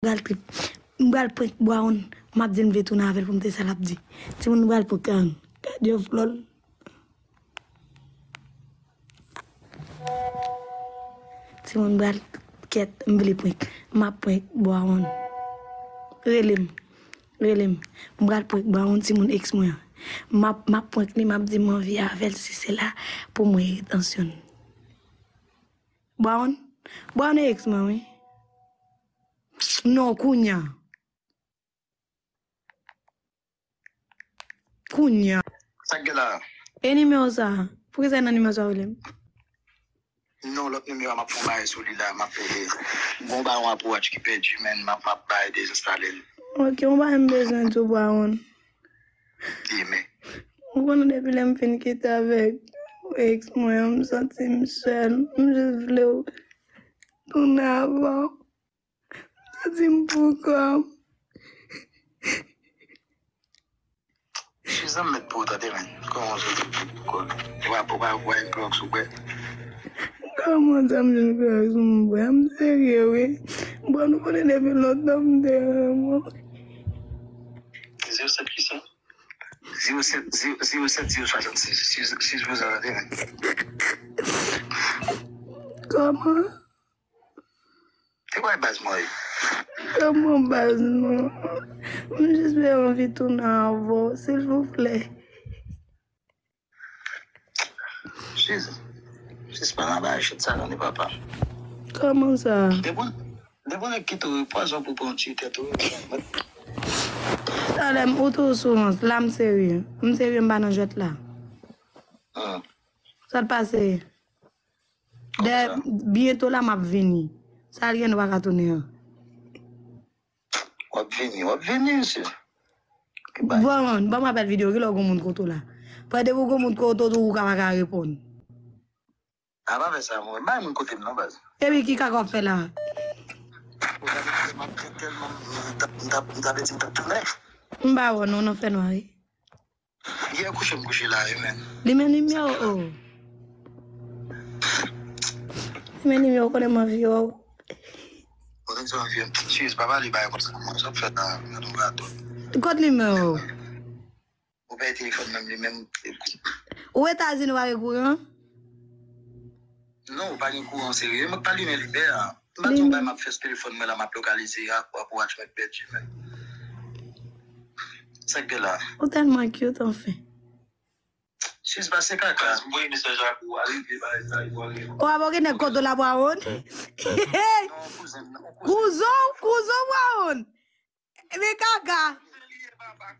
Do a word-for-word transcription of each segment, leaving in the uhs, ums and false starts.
pral trip. M pral prank Brown. M ap di l m vle tounen avè l pou m te sa l ap di. Timoun m pral prank an. Gade yon flòl. Timoun m pral kèt, m vle prank. M ap prank Brown. Rele m. Rele m. M pral prank Brown, timoun ex mwen an. M ap, m ap prank li, m ap di m anvi avè l, si se la pou mwen retansyon. Brown? Brown e ex mwen, wi. Non, kounya. Kounya. Sa k gen la? E nimewo sa? Poukisa nan nimewo sa w rele m? Non, lòt nimewo a, m ap fè yon bagay sou li la, m ap, eh, gon bagay yon Apple Watch ki pèdi, men m ap, m ap bay dezenstale l. Ok, yon bagay m bezwen di w, Brown. Di men. Ou konnen depi lè m fin kite avèk ex mwen an, m santi m sèl. M jis vle w tounen avè w. M santi m pou kò m. Suzanne mèt pou ou tande, men. Kòman w soti pou kò w? Ou pa, ou pa, ou pa gen klòks ou kwè? Kòman sa m jwenn klòks m bwè? M serye, wi. Bon, nou konnen depi lontan m te renmen w. Zewo sèt ki sa? Zewo sèt, zewo, zewo sèt, zewo swasannsis. Suzanne tande, men. Kòman? Te bay baz mwen wi. Kòman baz mwen? M jis byen anvi tounen avè w, silvouplè. Jezi. Jezi pa nan bagay shit sa non, li papa. Kòman sa? Depi, depi nèg kite w, pwazon pou pran ti tèt ou. Talè m, ou tou sou rans. La, m serye. M serye, m pa nan jwèt la. Ah. Sa t pase? Dè, byento la m ap vini. Sa l gen nou pa ka tounen an. W ap vini, w ap vini, mesye. Bon, ban m apèl videyo, kilè w gon moun kote w la? Pwè depi w gon moun kote w tou, ou ka pa ka reponn. A pa fè sa, mwen. Bay moun kote m non, baz. Epi ki kaka w ap fè la? Ou gade, m ap tèlman, m t ap, m t ap, m t ap di m t ap tounen. M pa wè w non, nan fènwa wi. Yè kouche m kouche la wi, men. Li men nimewo, o. Li men nimewo, konnen m anvi wè w. Konnen sa anvi m. Cheese, pa pale bagay konsa, mwen, sa w fè nan, nan nou gato. Kot nimewo? Ou pèdi telefòn menm, li menm. Ou Etazini, ou pa gen kouran? Non, ou pa gen kouran, serye. Mwen pa limen limyè a. M pa di yon bagay m ap fè sou telefòn mwen la, m ap lokalize a, Apple Watch mwen pèdi, men. Sa k gen la? Ou tèlman cute, anfen. Sis pase kaka. M voye mesaj la pou w, ale vye bagay sa, li pou ale. O, abo gen nèg kote w la, Brown. Non, kouzen, non, kouzen. Kouzen, kouzen, Brown. Men kaka.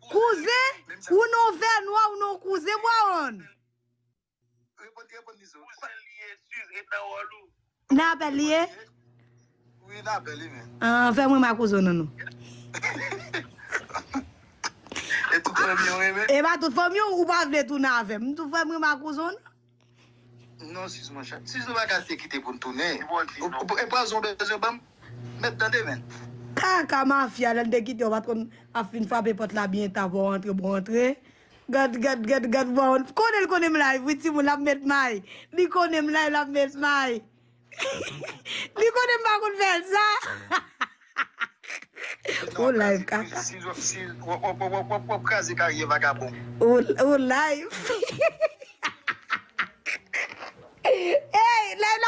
Kouzen, ou non fènwa, ou non kouzen, Brown. Reponn, reponn, Nizo. Nan apèl li ye? Wi, nan apèl li, men. Ah, fè mwen ma kouzen w non. E tout fanmi w renmen? E pa tout fanmi w, ou pa vle tounen avè m. Tout fanmi w ma kouzen w non. Non, sis, monchè. Sis, nou pa ka te kite pou n tounen. E pwazon w bezwen ban m? Mèt tande, men. Kaka mafya, lè n te kite w, patwon ap fin frape pòt la byen ta pou w rantre, pou w rantre. Gad, gad, gad, gad, bon, konnen l konnen m live, wi, timoun, l ap met may. Li konnen m live, l ap met may. Li konnen m pa konn fè l sa. Ou live, kaka. Si, si, w ap, w ap, w ap, w ap, w ap kraze karyè vagabon. Ou, ou live. Hey, live la.